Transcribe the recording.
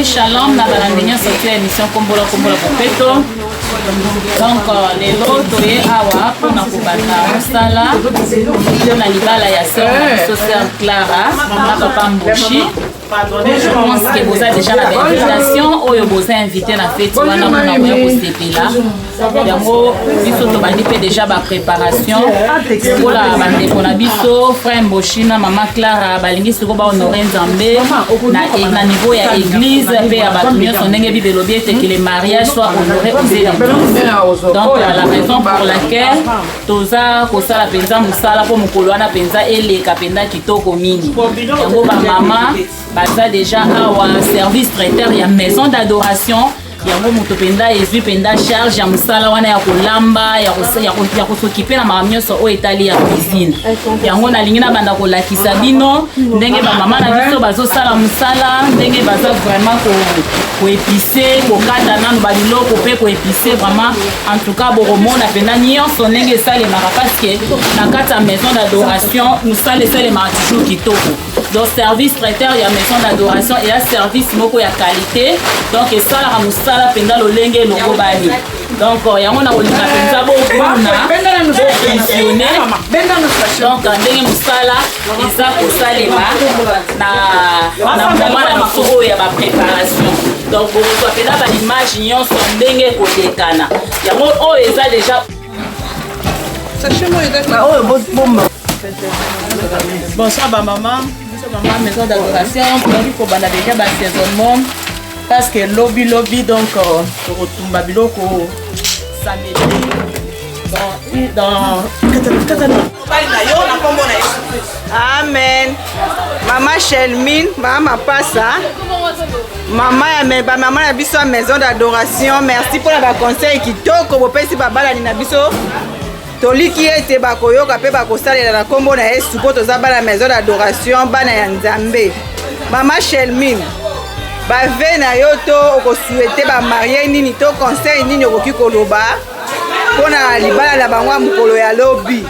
Oui, shalom na balandi nyonso to ya émission Kombola Kombola Bopeto. Donc euh, lelo toye awa mpona kobanda mosala mpona libala ya sœur na biso sœur Clara na papa Mboshi. Je pense que boza déjà na bainvitation oyo boza invité na feti wana mpona koya kosepela yango. Biso tobandi mpe déjà bapréparation lokola bandeko na biso frère Mboshi na mama Clara balingi sikoyo bahonore Nzambe na niveau ya église mpe ya bato nyonso, ndenge Bible elobi ete que le mariage soit honoré aux yeux de tous. Donc la raison pour laquelle toza kosala mpenza mosala mpo mokolo wana mpenza eleka mpenza kitoko mingi. Yango bamama baza déjà awa, service traiteur ya maison d'adoration. Yango moto mpenza ezwi mpenza charge ya mosala wana ya kolamba, ya kosokipe na makambo nyonso oyo etali ya cuisine. Yango nalingi nabanda kolakisa bino ndenge bamama na biso bazosala mosala, ndenge baza vraiment koépicer, kokata nanu babiloko mpe koépicer. Vraiment, en tout cas, bokomona mpenza nyonso ndenge esalemaka, parce que na kati ya maison d'adoration mosala esalemaka toujours kitoko. Donc service traiteur ya maison d'adoration eya service moko ya qualité, donc esalaka mosala mpenza lolenge elongo bani. Donc yango na kolinga mpenza bomona, bovisionner donc ndenge mosala eza kosalema na moment na biso oyo ya bapréparation. Donc bokozwa mpenza baimage nyonso ndenge ekolekana. Yango oyo eza déjà. Oyo bomba. Bonsoir bamama, biso mama maison d'adoration toyaki kobanda déjà baassaisonnement, parce que lobi lobi donc tokotumba biloko samedi dans Mobali na yo na nkombo na Yesu Kristo. Amen. Mama Shelmine, mama Mapasa, mama ya bamama na biso ya maison d'adoration, merci mpona baconseil kitoko bopesi babalani na biso. Toliki ete bakoyoka mpe bakosalela na nkombo na Yesu, mpo toza bana maison d'adoration, bana ya Nzambe. Mama Shelmine, bavœux na yo to okosouhaiter bamariés nini to conseil nini okoki koloba mpona libala na bango ya mokolo ya lobi?